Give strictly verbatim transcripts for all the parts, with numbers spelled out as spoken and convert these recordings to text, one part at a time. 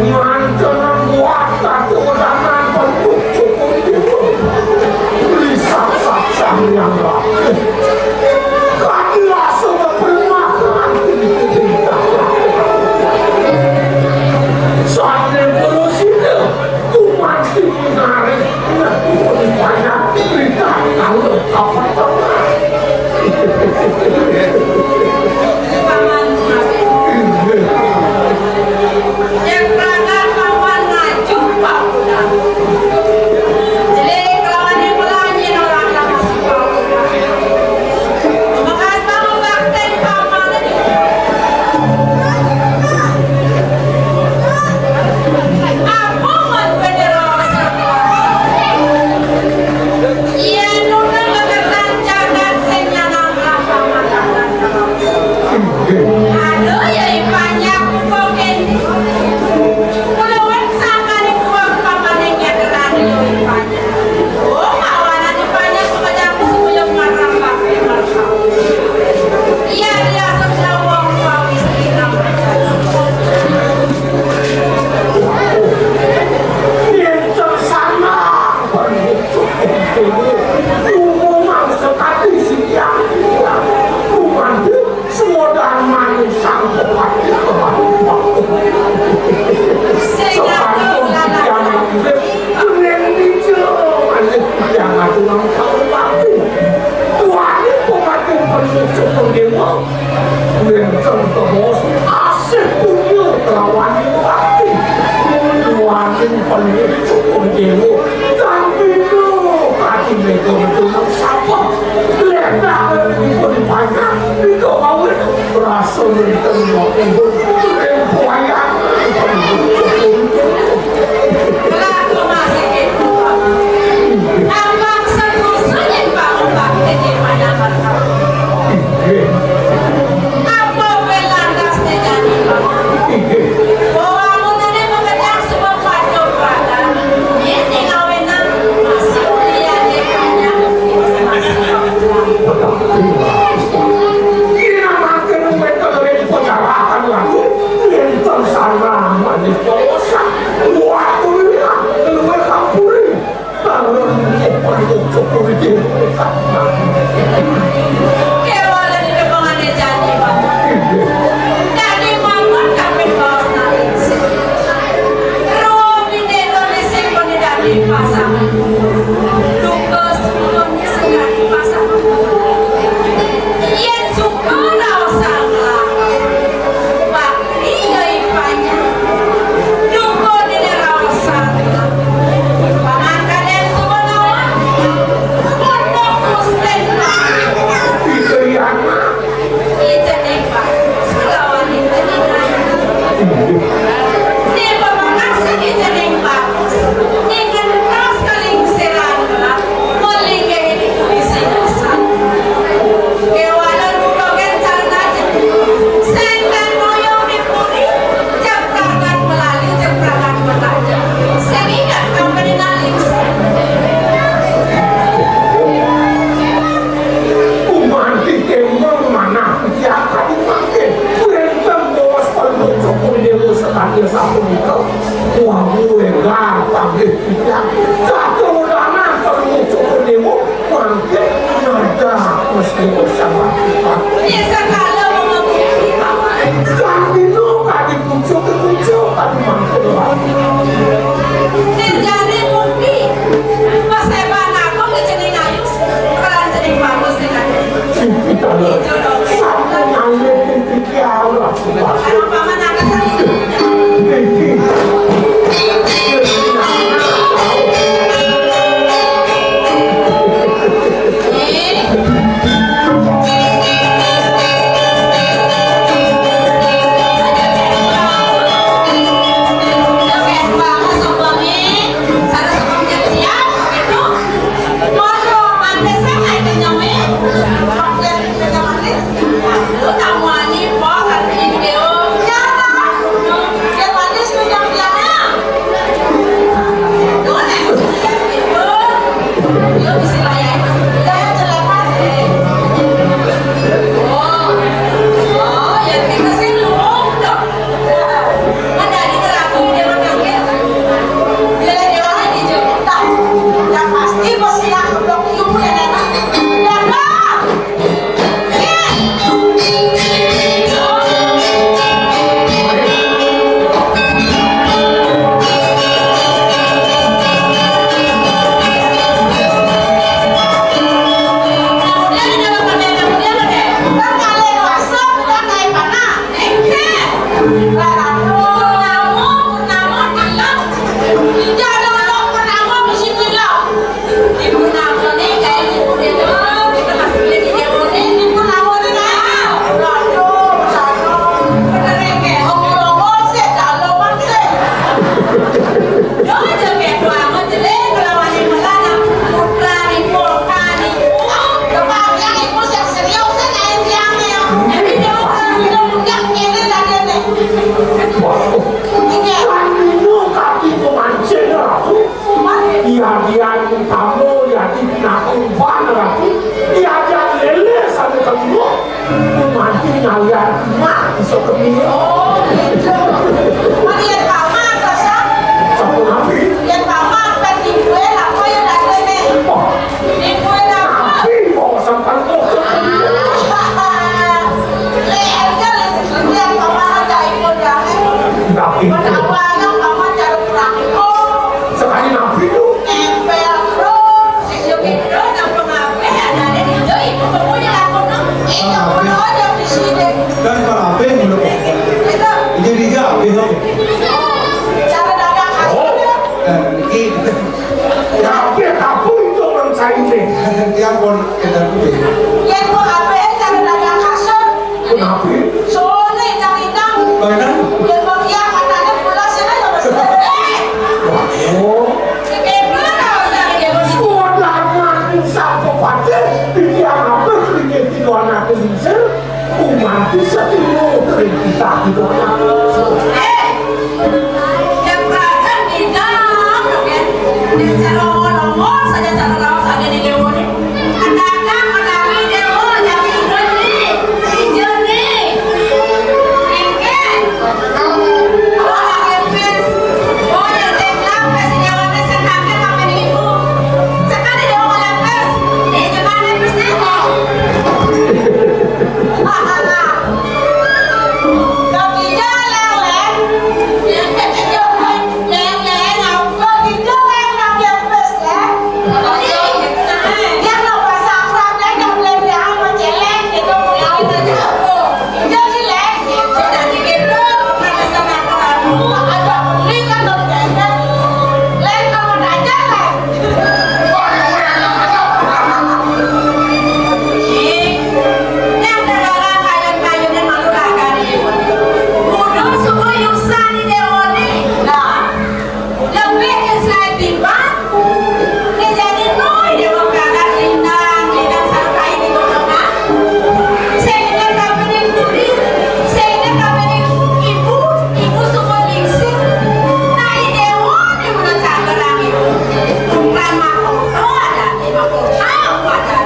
Mantenan kuat katurunan penduduk cukup itu. Lisat-sat sang yang rakyat. Kadilah sebab pelemahan. Saat yang terus itu, kumanti menarik. Nah, banyak berita kalau kapan pernah. Aduh, ya, ipanyak, kok, Ken. Kulawan sangkane kuwak pamane ngeterani, ya, ipanyak. Oh, kawanan ipanyak, kok, aku sebelum marang pakai marang. Iya, dia sebelah wong pawis kita. Yen tersana, perlu cukup dulu. Umum sekali siang. Kumandu Suwodan manusa kepati kelawan waktu. Sing sepanjang ngaku tiang urip, ning dija malih tiang aturang kawulati. Tuani pemating penuh syukur dewa, wénten tebos asih punya kelawan bakti. Tuani penuh syukur dewa, dan bina kati mega betul sapa. Ledak ipun panjang, nika mawit rasa nenten mawit. Rempoyan. Laku masih itu, Pak. Abang sedusun yang bangun bakti di mana mereka. Apa belantas terjadi, Pak? Bahwa amunane mengejar sebuah patung, Pak. Ini ngawenan masih kuliah di kanya. Masih kuliah. Yen mangke wénten ring pejalahan laku, wénten sana manis dosa. Waktu ini luwih kapuri. Tarun ipun cukup iki. Kewala di depengane janji, Pak. Dadi mawon kaping baos nalih. Roh bendera sing dadi pasangan. Duka sepuluh sing dadi pasangan. Yen suka raosang, Pak, iya ipanya. Duka dene raosang. Panganten suka lawan. Pondok Kristen. Iya, iya. Ijening bagus kelawan ijening ayu. Nggih, pamangkasi ijening bagus. Ing ngentos kalingsirang, melinggih ing puri sing usang. Kewalan kula kencang ajeng. Senten moyong di puri, jeprakan melali, jeprakan melali. Sing inget kampene nalingsa. Umanti kembang manah titiang kadi mangke. Wénten bos pelungguh Cokor Dewa sakadi sapunika. Wau enggal panggih titiang. Katurunan pelungguh Cokor Dewa mangke nada mesti bersama kita. Yen sakala mengabdi, Pak. Kang Dino kadi pucuk-pucuk kadi mangke. Yen jane pundi? Pas hebat aku ke jeneng ayu, keran jeneng bagus dengan. Sampun alit iki Allah. Paman aku saling. Purnama, Purnama, Purnama, Purnama, Purnama, mesti Purnama. Di Purnama ni kayak gitu dia tu. Kita masih dia dia ni di Purnama ni dah. Aduh, aduh. Benar ni, oh, Purnama sih, kalau masih. Yo, jangan kayak Purnama jelek, kalau masih Purnama, Purnama ni, Purnama ni. Kepala ni, serius, saya kayak dia ni. Jadi dia orang sudah punya kiri dan dia ni. Waduh. Kan ino kaki pemancing, Ratu. Diadian tamu, diadi pinakumpan, Ratu. Diadian lele sampai ke mulut. Pemancing ngalian emak, iso kemi. Oh, gitu. Ngalian paman, Pak Sam. Sampun napi? Ngalian paman, pas minggu, apa ya, Ratu, ini? Oh. Minggu, apa? Napi, kok sampai kok. Lek, kan, ngalian paman, ada ibu, ya. Napi. Menawa, kan, paman, cara perangko. Sekali napi, tuh. Nempel terus. Sing yo beda nang pengape anane ijo iku kemune lakono. Iya, ngono aja di sini. Kan pengape ngono kok. Itu. Iki dia kabeh kok. Cara dagang kasur ya. Eh, iki. Kabeh kabur itu orang sainge. Tiang pun edan kuwi. Yen pengape cara dagang kasur. Kenapa? Soalnya indang-indang. Bagaimana? Dia mau dia katanya pulang sana ya, Mas. Oh. Bagaimana, Mas? Dia mau suara nangis sampai pada dia apa sedikit itu anak kecil. Umat bisa tidur kita tidur anak kecil. Eh, yang perasaan indang, ya. Yang cara ngomong saja cara lawas saja di dewan. Lebih ke selain timbang, ngejadi noi dewa perangkat lintang, lintang sarupai di gunungan. Sehingga kapening budi, sehingga kapening ibu, ibu sumur lingsir. Nai dewa ni udah canggerang ibu. Bukan mahkota ada, mahkota apa ada?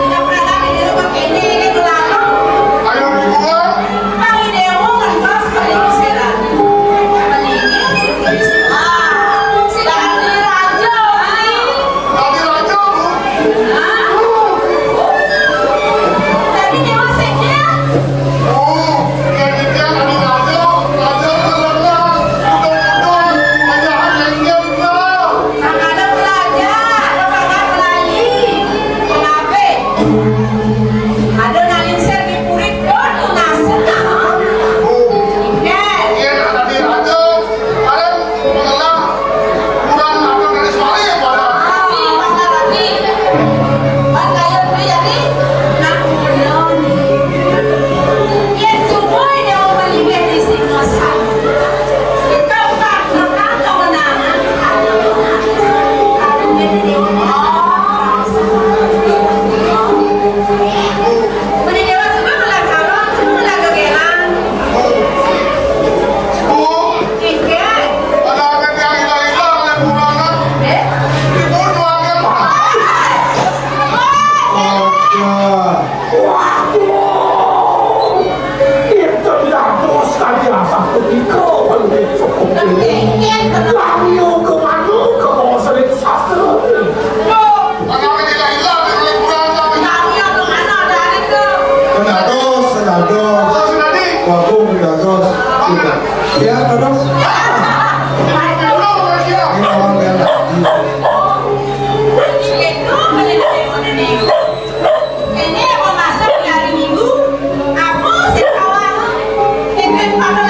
Yang perangkat di rumah kene, ini kelapa. Ayo dibuat. Ada nalin ser di purit, aduh, nasib. Bu, iya, ada di raja. Kalian mengelah kurang akan dari semari ya, Pak? Rapi, Pak, rapi. Bang Gayun, Pak, jadi? Nak pulang. Ya, semua yang mau beli di sini, Mas. Tempat, tempat kemenangan. Kalau ini, oh. Mene dewa semua malah calon, semua malah gegeran. Bu. Tiga. Ada anak yang hilang-hilang oleh pulangan. Eh? Dibunuh aja, Pak. Waduh. Itu tidak bos tadi asap ketika. Kami ke mana ke bawah sering sastra. Penados, penados. Waktu penados. Ya, penados. Ini orang bela. Ini mau masuk di hari Minggu, aku sing kawan. Ini pada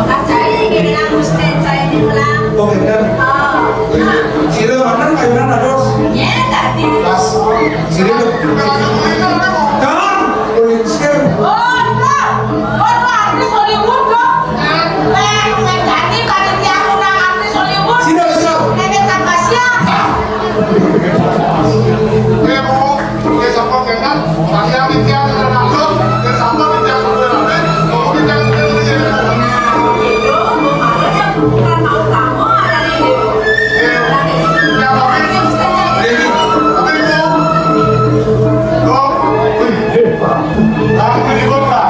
Pas cai nggih nang Gusti cai diulang. Oh, bener. Oh. Nah. Sira manten kayunan dados. Nggih, tadi. Pas sira. Kan, ulingsir. Oh, enggak. Oh, artis Hollywood, dong. Eh, eh, jadi panitia undang artis Hollywood. Sira, sira. Nenek tambah siang. Eh, Bu. Oke, sapa kenan? Tadi yang titiang kena maksud, oke, sapa titiang kena maksud, mau titiang kena maksud. Itu, Bu, malah yang bukan mau kamu, ada di Bu. Oke, ya, tapi, tapi, Bu, Bu, wih, hebat. Tapi di kota.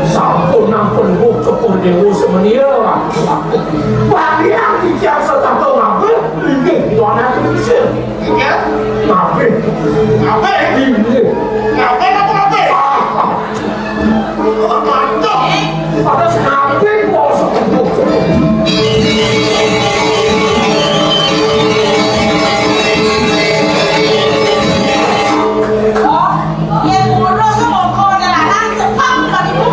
Sampun ampun, Bu, kepun dewa semenia. Bagi yang titiang setata ngambil, inggih, itu anak kecil. Iya? Ngape? Ngape? Ini. Ngape apa ngape? Ah, ah. Mantap. Terus ngape kok sebut? Oh, yang ngurus mongko ada lanang cepat tadi, Bu.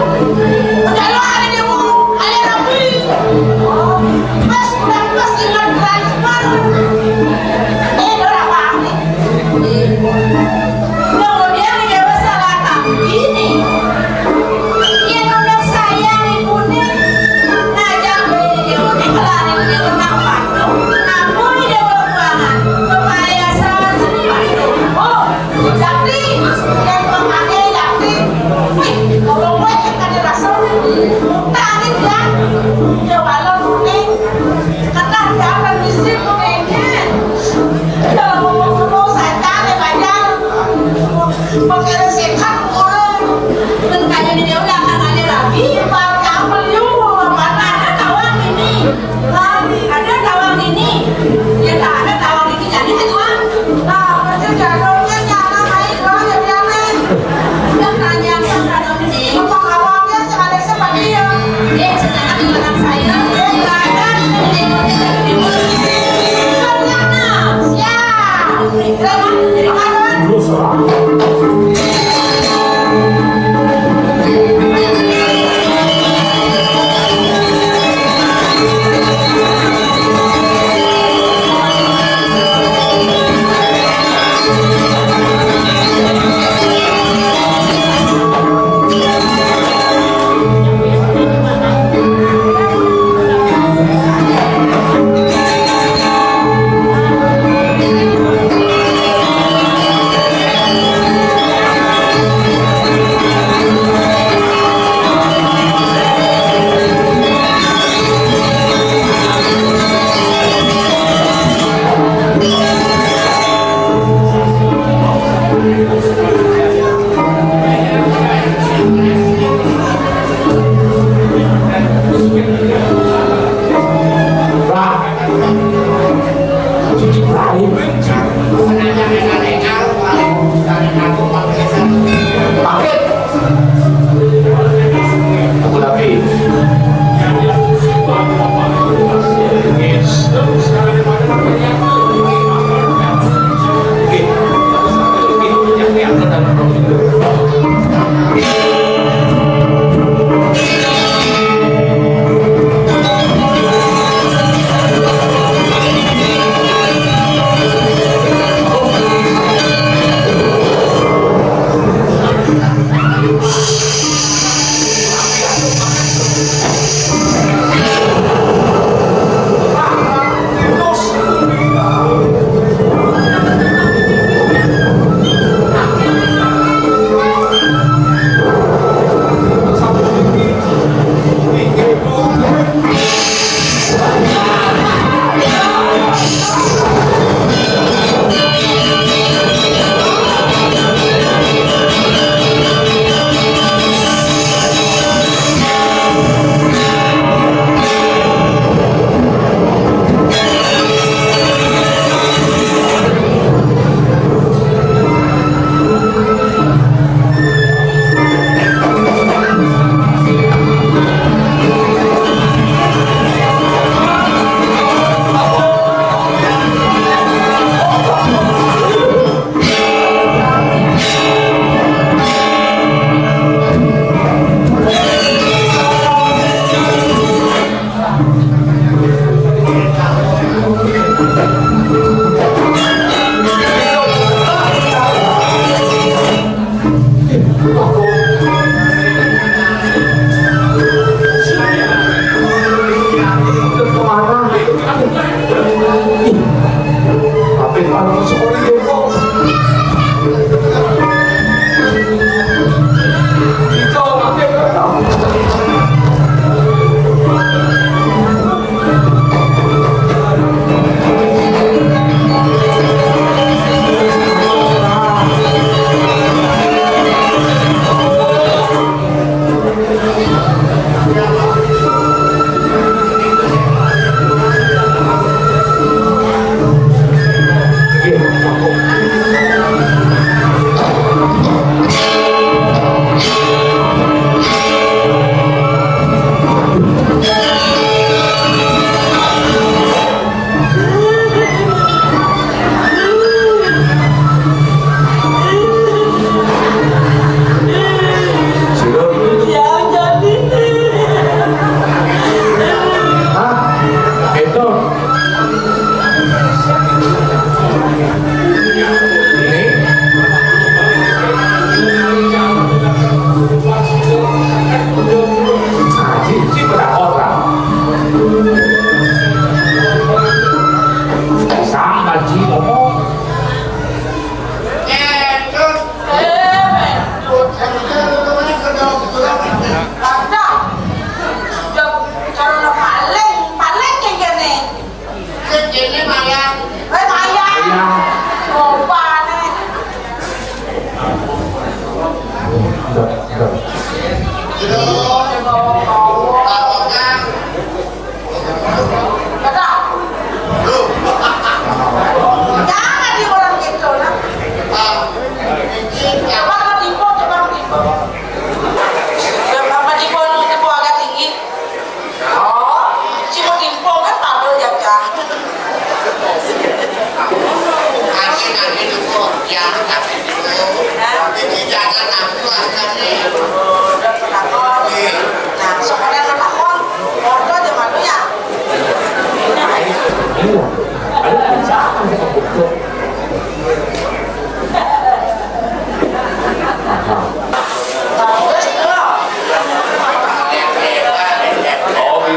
Udah lo ada dia, Bu. Ada rapi. Pas udah pas ingat transfer. Eh, lo apa? Kemudian dia salah tambini. Yen ana sayang ibune, ngajak bae ibune kelane punya ternak patung, ngapoi dewa kuangan, kepayasan seni patung. Oh, Jakti, yen pemane Jakti. Wih, ngomong wae kan rasa. Tangis ya. Ya walau kuning. Kata jangan bisi kuning. Kalau ngomong-ngomong saja le banyak. Pakai sehat kurang. Kan kaya di dia udah kan ada lagi. Pakai apa liu? Mana ada kawan ini? Ada kawan ini. Ya tak ada kawan ini jadi tuan. Nah, macam jadulnya cara main doang ya biar. Kan tanya kan ada ini. Apa kawannya sekali seperti ya? Eh, sekarang di belakang saya. Eh, ada. Siap.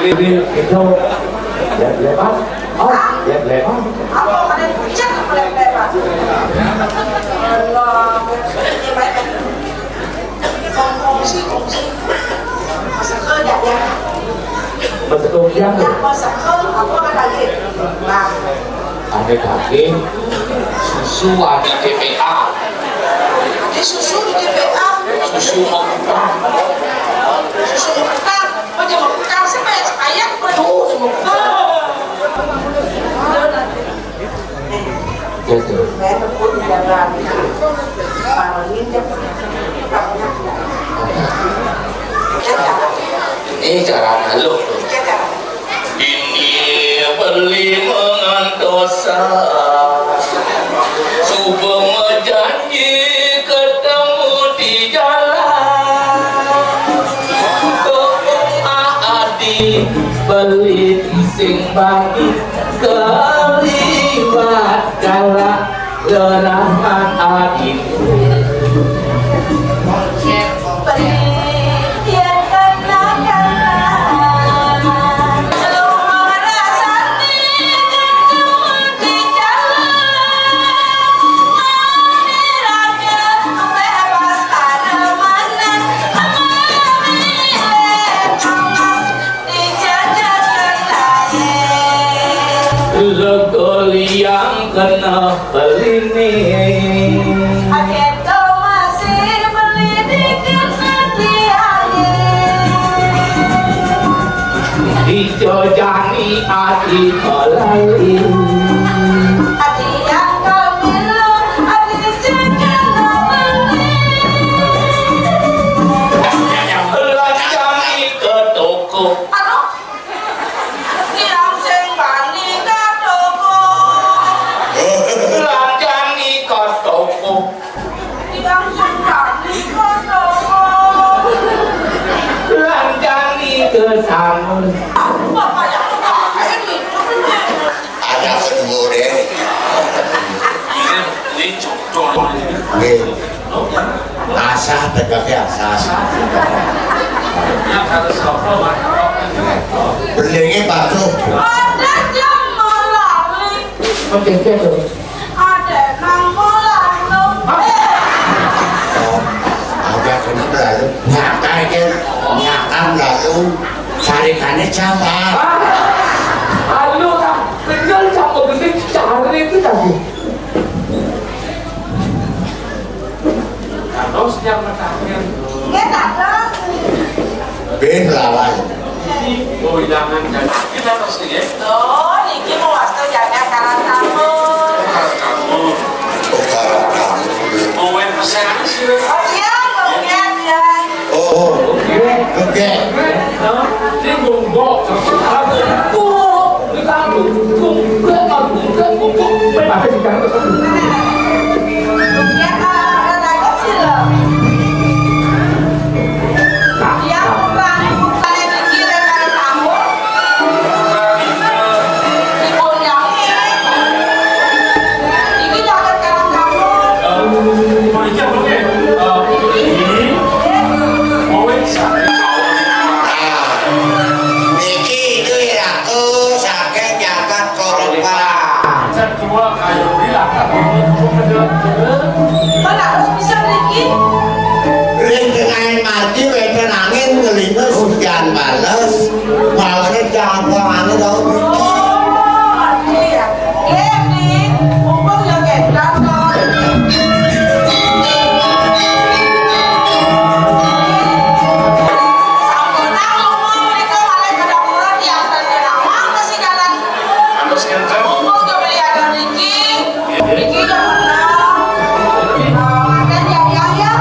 Ini itu lihat lepas. Oh, lihat lepas. Apa pada pucat apa lepas? Allah, ini baik. Kongsi, kongsi. Masak kerja ya. Masak kerja. Ya, masak kerja. Apa kata dia? Nah. Ada daging, susu, ada T P A. Ada susu di T P A. Susu mau utang. Susu mau utang. Mau dia mau utang siapa yang sayang? Aduh, dia mau utang. Gitu. Saya pun jalan. Kalau ini dia punya. Ini cara malu. Ini beli mengantosa. Subuh janji ketemu di jalan. Tolong Adi beli sing bagi keliwat galak. Rahmat Adi. Lego liang kena pelini. Aketo masih beli dikit hati aye. Dijojani ati melali. Ati yang kau minum, ati sing kena beli. Lanjani ke toko. Aduh. Tiang sing bani ka toko. Lanjani ka toko. Tiang sing bani ka toko. Lanjani ke sangun. Bapak yang lain itu. Ada kedua deh. Ini, ini jodoh. Nggih. Asah tegake asah. Belinge patuh. Ada yang melali. Oke, oke, tuh. Ada nang melali. Oh, ada kena lalu. Nyata iki, nyata lalu. Sarikane jambak. Halo, tak kenal sama gede cari itu tadi. Terus yang bertanya. Nggih, tak terus. Ben lawan. Oh, jangan, jangan. Kita terus ya. Oh, niki mau waktu jaga karat kamu. Karat kamu. Oh, karat kamu. Mau main pesan sih. Oh, iya, mau lihat ya. Oh, oke. Ini gua. Niki itu iraku saking jagat Korban. Kan harus bisa niki. Ring tengahing margi wénten angin ngelindes hujan bales. Mawon jampangane tau. Oh, iya. Nggih, Ning. Mumpung ya ngendang to. Sampun tahu, menika malih pada purun yang terkenal. Mangga sing jalan. Terus kenceng. Mumpung ya beli ada niki. Niki ya menang. Eh, makan ya, ya, ya.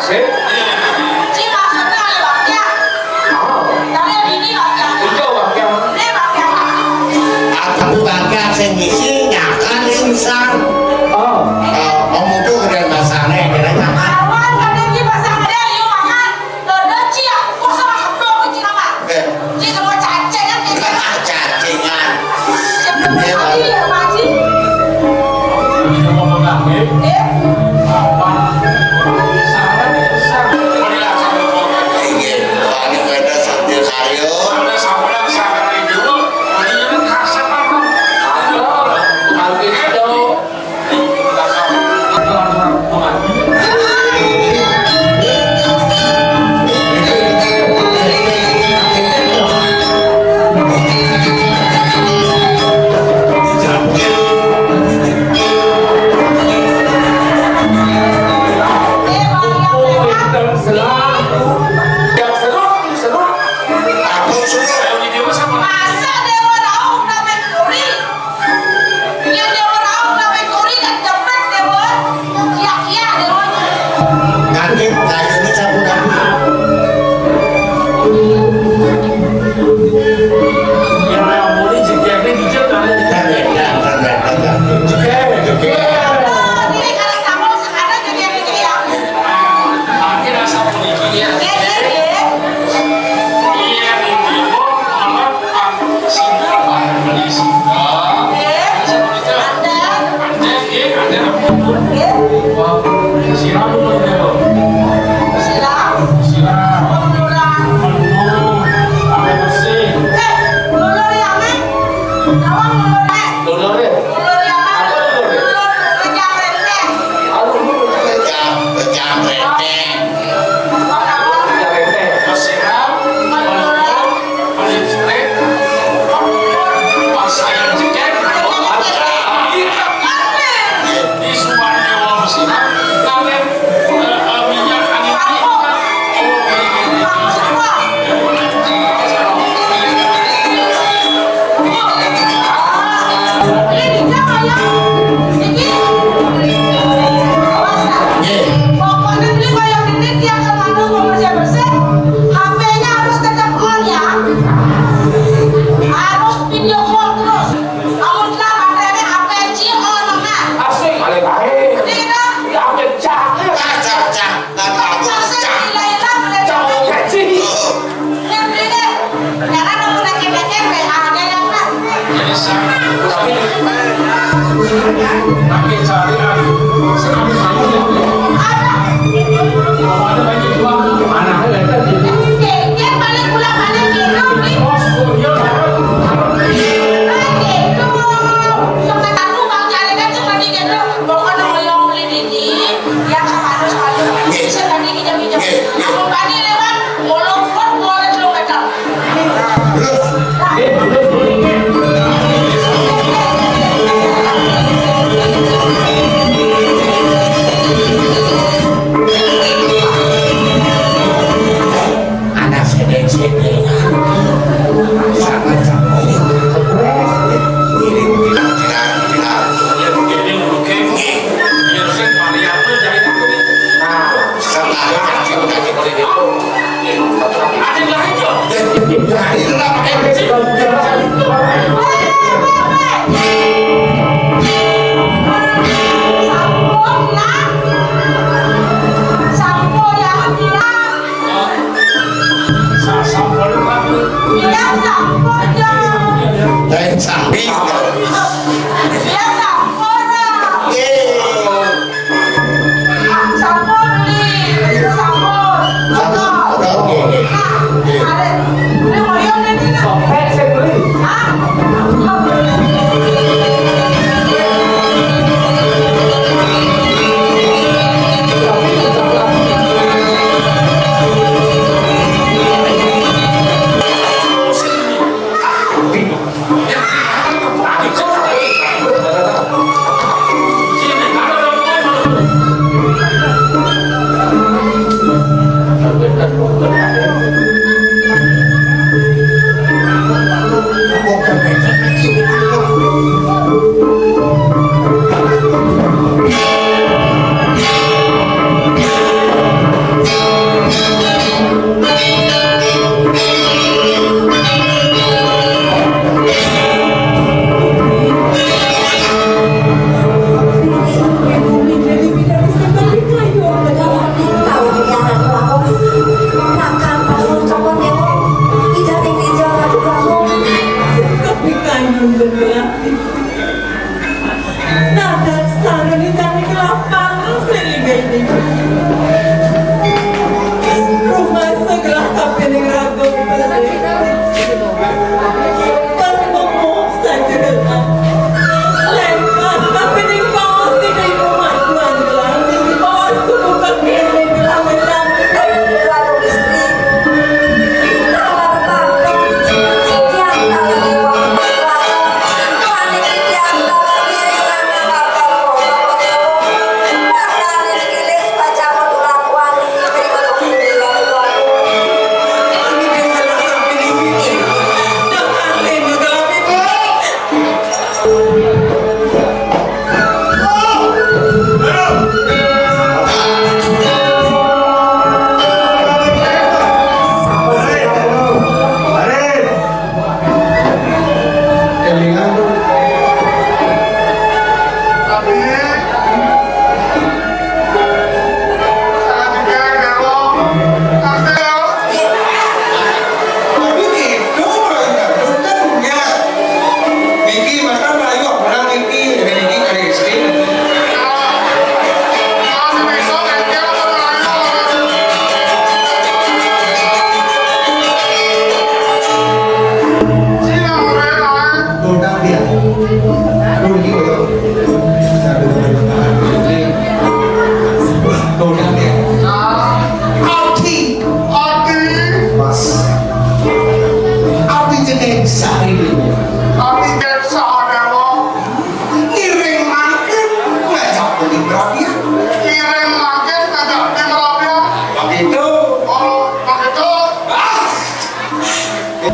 Cing, maksudna ari bakya. Oh. Tadi ini bakya. Itu bakya. Ini bakya. Tapi bakya sing ngisi nyakan insang. Oh. Oh, mutu gedé masangna, gedé nyakan. Awan, kadé Cing masang gedé, ieu makan. Gedé Cing, kosong, hebdog, Cing, apa? Eh. Cing, semua cacingan, Cing. Cacingan. Siapa lagi ya, Pak Cing? Masa Déwa Daud ngambil kuring? Yén Déwa Daud ngambil kuring, kan jepret Déwa. Kiah-kiah Déwa. Nanti kayunya campur. Yang mau beli jegegnya dijel kali. Kan beda, kan beda, kan. Jegeg, jegeg. Ini kalau sama sekadar jegeg ini ya. Makin asa puniki ya. Iya, iya, iya. Iya, ibu, mama, pak, sinta, pak, beli sinta. Iya. Asa puniki. Ada. Ada, iya, ada. Iya. Wah, siram dulu, ya, Bu. Siram. Siram. Menurang. Menurang. Sampai bersih. Eh, dulu ya, Mek. Tolong dulu, Mek. Dulu, ya. Dulu ya, Mek. Apa dulu, ya? Dulu, rejang renteng. Aduh, lu rejang, rejang renteng. Rejang renteng. Terus siram, menurang. Pokoknya beli kayak gini, tiap kemana mau bersih-bersih, H P-nya harus tetap on ya. Harus video call terus. Kamu telah materi apa sih? Oh, nengah. Asik, balik baik. Tidak. Ya, apa cak? Cak, cak, cak. Nggak tahu, cak. Cak, cak. Yang beli deh. Jangan nunggu lagi-lagi, ada yang nggak? Tapi, tapi cari lagi. Sekali kamu yang ada. Kalau ada banyak jual, mana ada tadi? Dia balik pulang, balik gitu, nih. Oh, sudah. Balik gitu. Sampai tahu Bang Cari kan cuma di gitu. Pokoknya mau yang beli di Nggih. Aku bani lewat, ngolong kuat, ngolong kilometer. Anak sedeng-sedeng. Sangat-sangat. Ngiring bilang tidak, tidak. Ngiring, ngiring. Nah, sekarang kita di. Ada yang lain, Cok? Ada yang lain. Sampun, nah. Sampun, ya, Cok. Iya, sampun, Cok. Lain samping. Iya, sampun, Cok. Yeay. Sampun, Li. Itu sampun. Sampun. Oke, oke, oke. Nah, ada. Ini ngoyong ini, nah. Hah?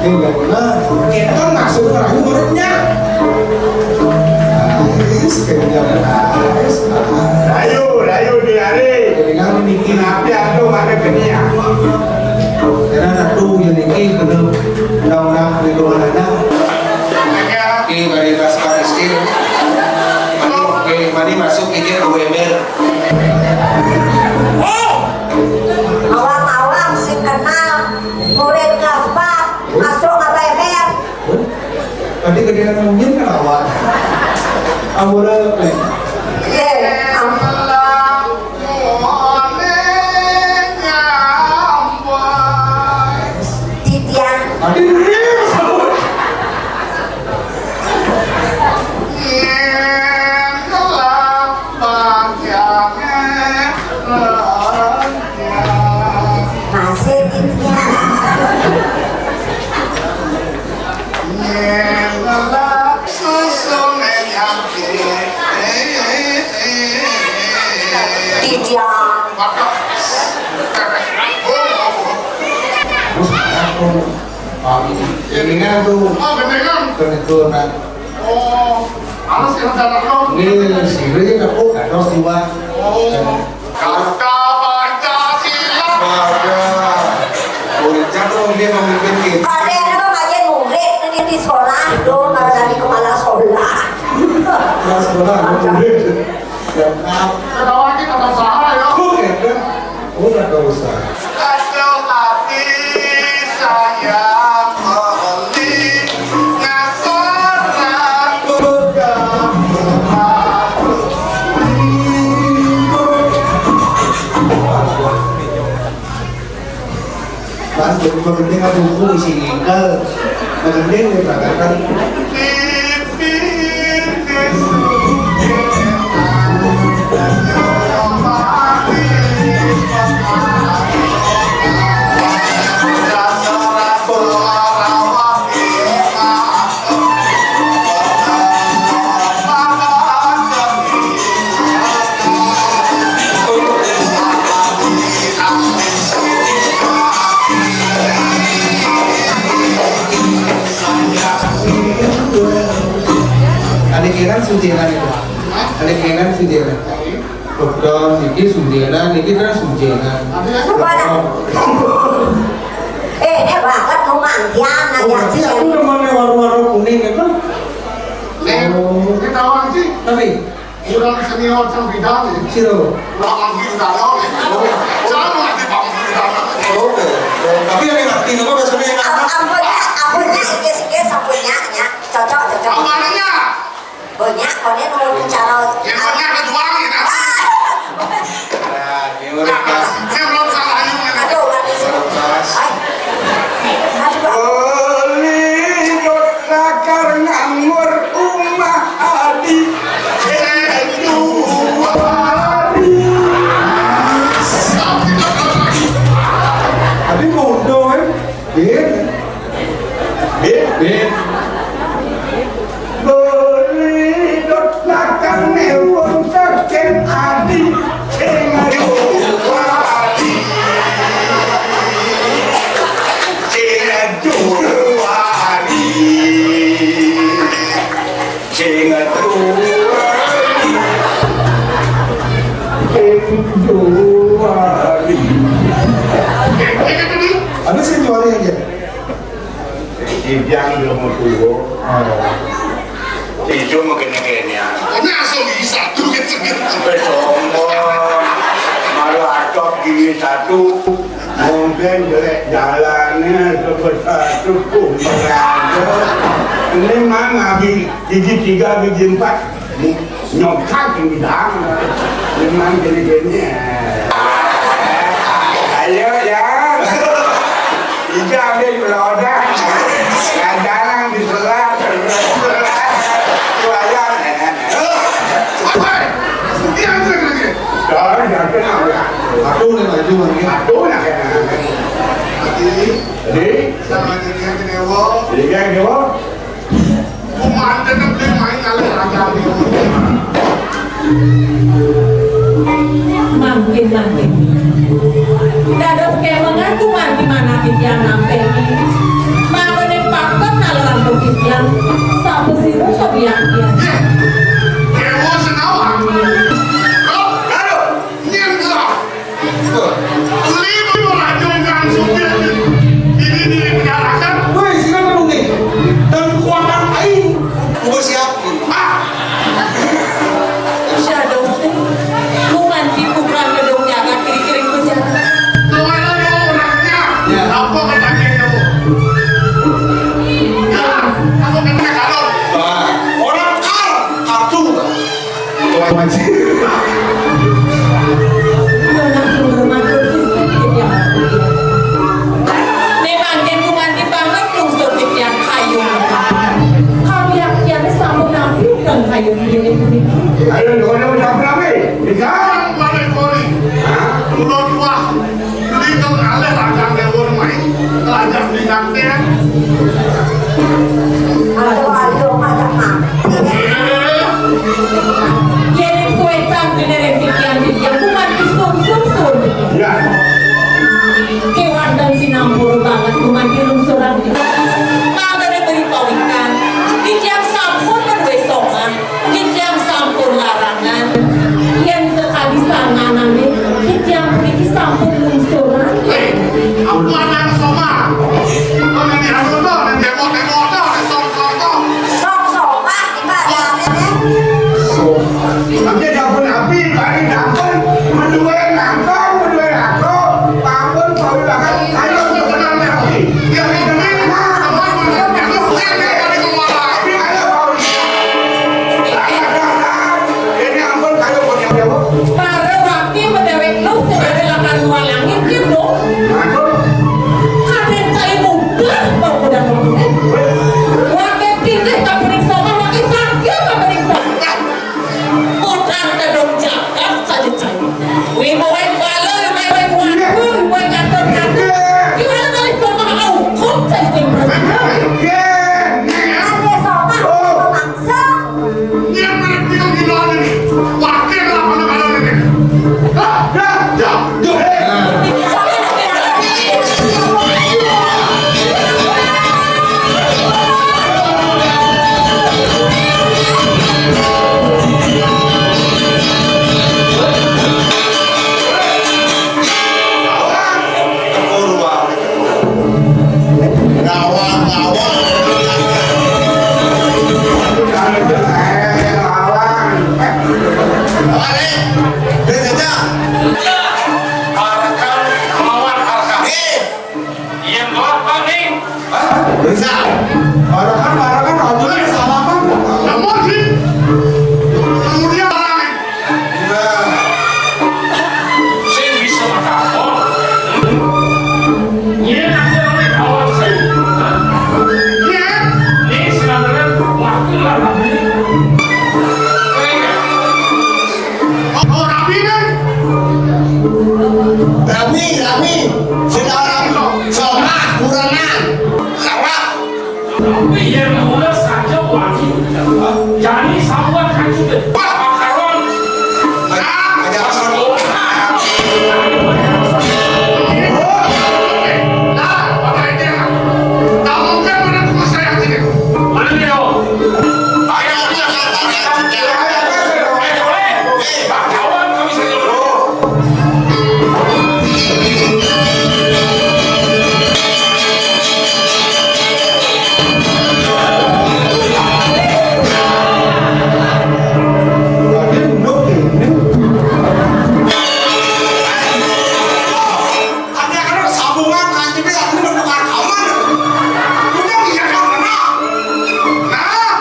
Enggak pernah. Kita masuk perahu menurutnya. Ais, kenyang ais. Rayu, rayu di hari. Dengan niki. Kenapa aku makan kenyang? Karena satu yang niki bener. Undang-undang perlindungan anak. Oke, bari pas Pak Rizky. Oke, mari masuk, ini ke W M R. Hei, awak-awak sing kenal murid kelas empat, masuk ke W M R. Tadi gede mungkin kan awak. Amore, eh. Iya, am- Titian. Tadi dulu. Masih Titian. Titian. Terus aku, oh, ini. Ini kan tuh. Oh, beneran? Beneran. Oh, harus yang jalan dong. Ini sendiri aku harus juga. Oh. Kata Pancasila. Wadah. Udah jatuh dia memimpin kita. Ada apa ngajen murid tadi di sekolah tuh, kalau dari kepala sekolah. Kepala sekolah, murid. Siap. Ada lagi kata salah ya. Oke, kan? Udah gak usah. Kacau hati saya melihat seorang pemuda. Mas, jadi penting aku buku isi ngkel. Penting nih, Pak, kan? Ada kiran sujenan itu. Ada kiran sujenan. Betul, niki sujenan, niki kan sujenan. Sumpah dah. Eh, ini banget mau mandian, oh, nanti aku demen warna-warna kuning itu. Nih, oh, ini tahu sih. Tapi kurang senior sang bidang ya. Siro. Kurang ngerti bidang ya. Oh. Jangan ngerti bang bidang. Oke. Tapi yang ngerti apa biasanya yang am-, ampunnya, ampunnya, sikit-sikit, ampunnya, ya. Cocok, cocok. Ampunnya. Banyak, kone mau bicara. Ya, banyak, ada juang, ya, nah. Nah, dia udah pas. Saya belum salah, ayo, ya. Aduh, manis. Belum pas. Ay. Aduh, Pak. Oli dot lakar nganggur umah adi. Adi mau dong, eh? Iya. Bit, bit. Beli dot lakane wong saking adi. Sing aduh adi. Sing aduh adi. Sing aduh adi. Sing aduh adi. Ada sing juara aja. Ijang udah mau tua. Ijo mau kene-kene. Ini asal bisa tuh gitu. Sampai sombong. Malu acok gigi satu. Mungkin jelek jalannya sebesar cukup merada. Ini mana gigi, gigi tiga, gigi empat? Nyongkak yang bilang. Memang gini-gini. Ayo, ya. Ija ambil roda. Yang jarang diselat. Tuh, ayo. Hei, dia ambil lagi. Jangan, jangan, jangan. Aku nih maju lagi. Aku nak kena. Jadi, jadi, sama dengan Dewa. Jadi, kan, Dewa? Mangkin, mangkin. Dados kemengan kuman di mana titiang nampi. Mangkene Yang sapa sira sabian-bian? Déwa Senawang. Loh, aduh, nyén kula. Beli ora nyungkan supir. Ini dipenjarakan. Woi, sira nang ngendi? Dan kuatan aing. Wis siap. Ah. Shadow Stone, kuman di putra gedung jagat kiri-kiri penjara. Kemana mau orangnya? Ya. Apa katanya kamu? Ya, apa katanya kalau? Wah, orang kar, kartu. Wajib. Nona sumber matur sistem tidak. Memang dia kuman di banget lungsur titian kayu. Kami yang kian sampun nampilkan kayu ini. Ayo, doa-doa siapa lagi? Tiga. Balik kori. Hah? Udah tua. Beli kang alih lajang déwa main. Lajang di kantin. Aduh, aduh, ada mah. Yén suwé cang kene ring sikian-sikian, kuman disungsung-sungsung. Ya. Kéwanten sinampura banget kuman dilungsuran. Mangkene beri pawikan, titiang sampun menuwe soman, titiang sampun larangan. Yén sekadi sanganane, titiang puniki sampun lungsuran. Hei, aku anak soman. Kok ini aku tuh, ini demo-demo tuh, ini tong-tong-tong. Sok-sokan, Pak, ya, ya. Sok. Tapi sampun api, kali sampun menduwe nangkong, menduwe laku, sampun pawi bakal ayo sebenarnya api. Ya, ini apa? Apa yang mau jadi kemana? Tapi ayo, Pak. Ini ampun, ayo, Pak, ya, Pak. Para wakil mendewe nuh sing ada lakar luar langit, gitu. Aduh. Kaden cai mudah, Pak, udah ngomong. Wakil pilih, Pak, paling sopan, wakil sakit, Pak, paling sopan. Putar kedong jagat saja cai. Wih, mau main bala, main, main wakil, main ngatur-ngatur. Gimana kali sopan, hukum cai sing bersih. Ada sopan, langsung. Dia benar-benar gila ini. Wakil lah mana-mana ini. Dah, dah, dah, dah. Ngawang, ngawang. Balik. Balik aja. Arkan, mawar, arkan. Eh. Iya, mawar, Pak, nih. Hah? Bisa. Arkan, arkan, aja salaman. Namun, sih. Kemudian, Nah. Sing bisa matakon. Yén aku oleh kawan sing. Yén. Ini sebenarnya waktu lah, Rabi. Oh, Rabi kan? Rabi, Rabi. Sing ora somah, kurenan. Lawak. Tapi yén mula saja wangi, jani sabuat kancing. Wah, makaron. Aja, aja, aja. Lah, makanya, kamu kan mana kuasa yang sini? Mana dia? Pakai apa? Eh, Bang Kawan, kami sini. Tapi kan sambungan, kan, tapi aku mau tukar kamar. Udah, iya, kan, kenal. Nah,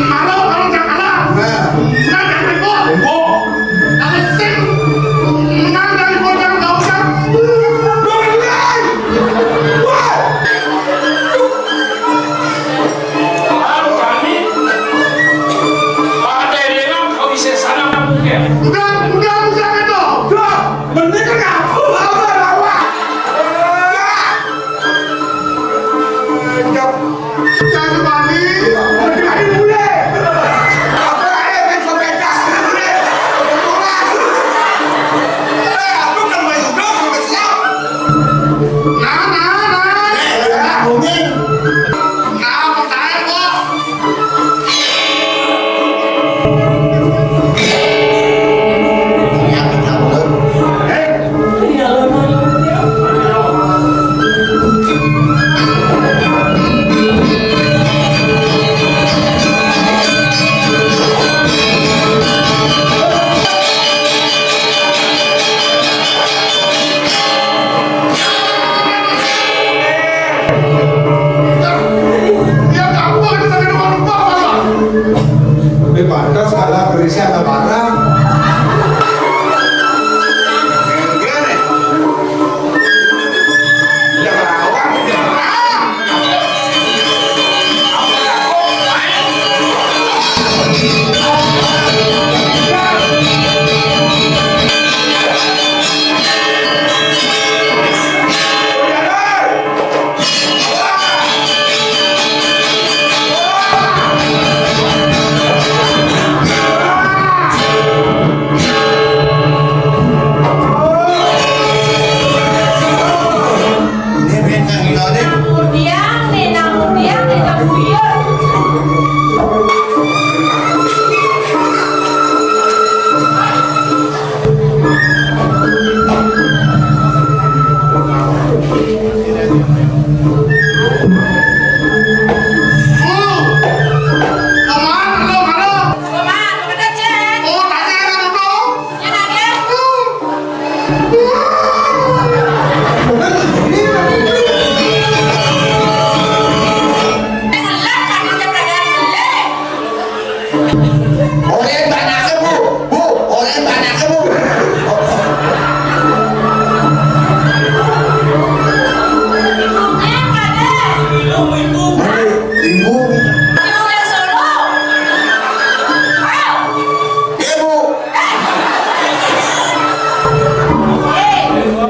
Malu, malu, jangan kalah. Nah. Nah, jangan ribut. Ribut. Kalau sing,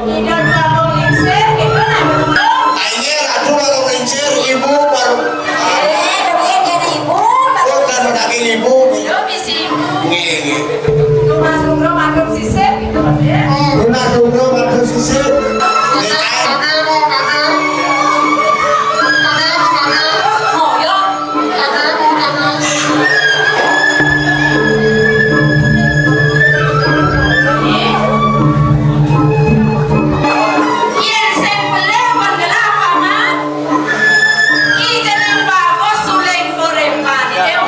Ida dua lingsir, gitu, nah, betul. Aye, aduh, kalau lingsir, ibu baru. Eh, tapi kan dia ibu, baru. Oh, kan daging ibu. Yo, bisi ibu. Nggih, nggih. Tunas umroh matur sisip, gitu, ya. Tunas umroh matur sisip. Nggih, Pak. Oh, yo. Yen sing belih pun gelah paman, iki jeneng bagus suling urip maneh.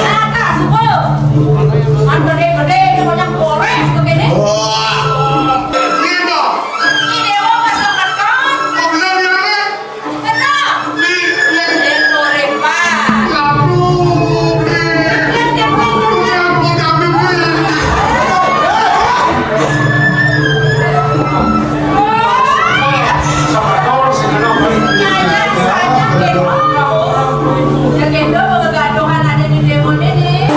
Rata subuh. Man gede-gede ini banyak goreng begini. Wah. Ini, Pak. Ini dewa pas kebetulan. Mau bilang gimana? Tenang. Di, di, Yen urip, Pak. Aduh, di, Yen dia pulang dulu. Di, di, di. Nyayang saja, Gendong. Ya, Gendong, mau kegaduhan ada di dewan ini.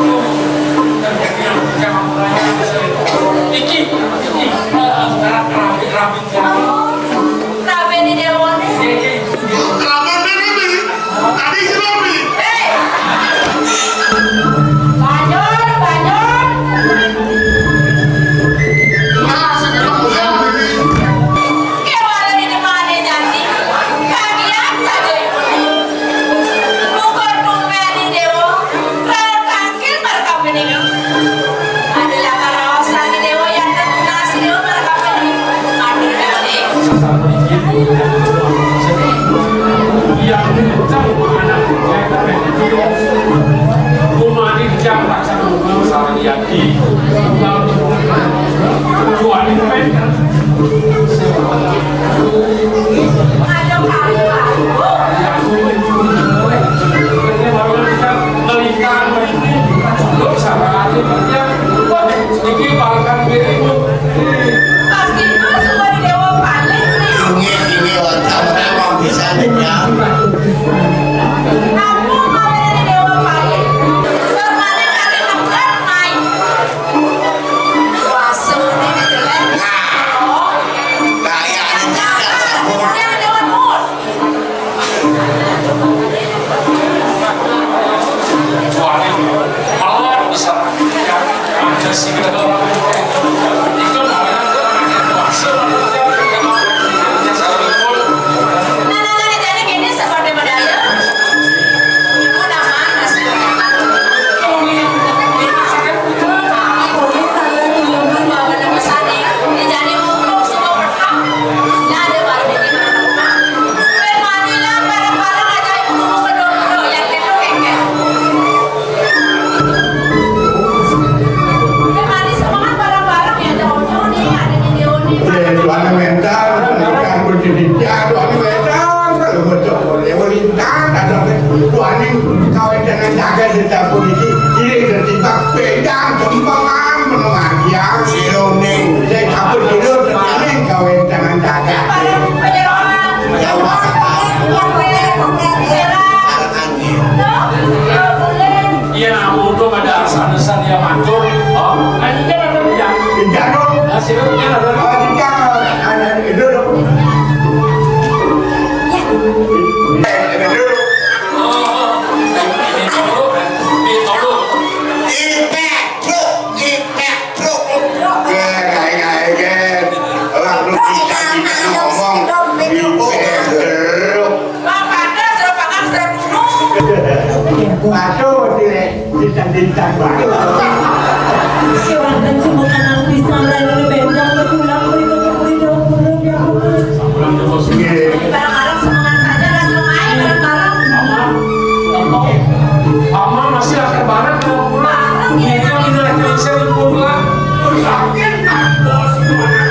Iki, iki, eh, sekarang rapi, rapi. Kenapa ini dia mau nih? Kenapa ini nih? Tadi sih, Robi. Hei! Banyor, banyor. Nah, sekarang udah ini. Kayak mana di depan nih, Janti? Kagian saja ibu. Bukan tumben nih, Dewo. Ral tangkil markapening. Adalah karaosan Dewa yang terkenal Dewa markapening. Adalah nih. Aduh, kali, Pak. Niki balakan diri, Bu. Pasti masuk dari Dewa Paling nih. Ini, ini, wajah memang bisa dinyam. Aku mau dari Dewa Paling. Permanen hari Minggu main. Wasem ini jelek. Nah. Oh. Kayaknya tidak sempurna. Yang Dewa Mur. Tuane mental, kan kudu dijak, tuane mental, kalau bocah boleh, boleh intan, ada tuane kawin dengan jaga di dapur ini, ini tertimpa pedang, kembangan, menengadia, sironing, saya kabur dulu, tertining kawin dengan jaga. Ya, Pak. Iya, nah, untung ada alasan-alasan yang matur. Oh, kan ini kan ada yang tidak dong. Nah, sini kan ada. Oh, tidak. Ada itu dong. Eh, itu dulu. Oh, ini dulu. Ini dulu. Ipek, Bro. Ipek, Bro. Ya, kayak, kayak, kayak. Orang lu kita, kita ngomong. Ipek, Bro. Bang Pandas, Bang Pandas, saya bunuh. Waduh, tidak, tidak, tidak, Bang. Si Wanten sih bukan nang pisang, dan ini bendang, betulang, berikutnya, berikutnya, berikutnya. Bareng-bareng semangat saja, dan semangatnya bareng-bareng. Ama masih akan bareng, kalau pulang. Bareng, ya. Ini yang udah, saya pulang. Yakin, Bos, gimana?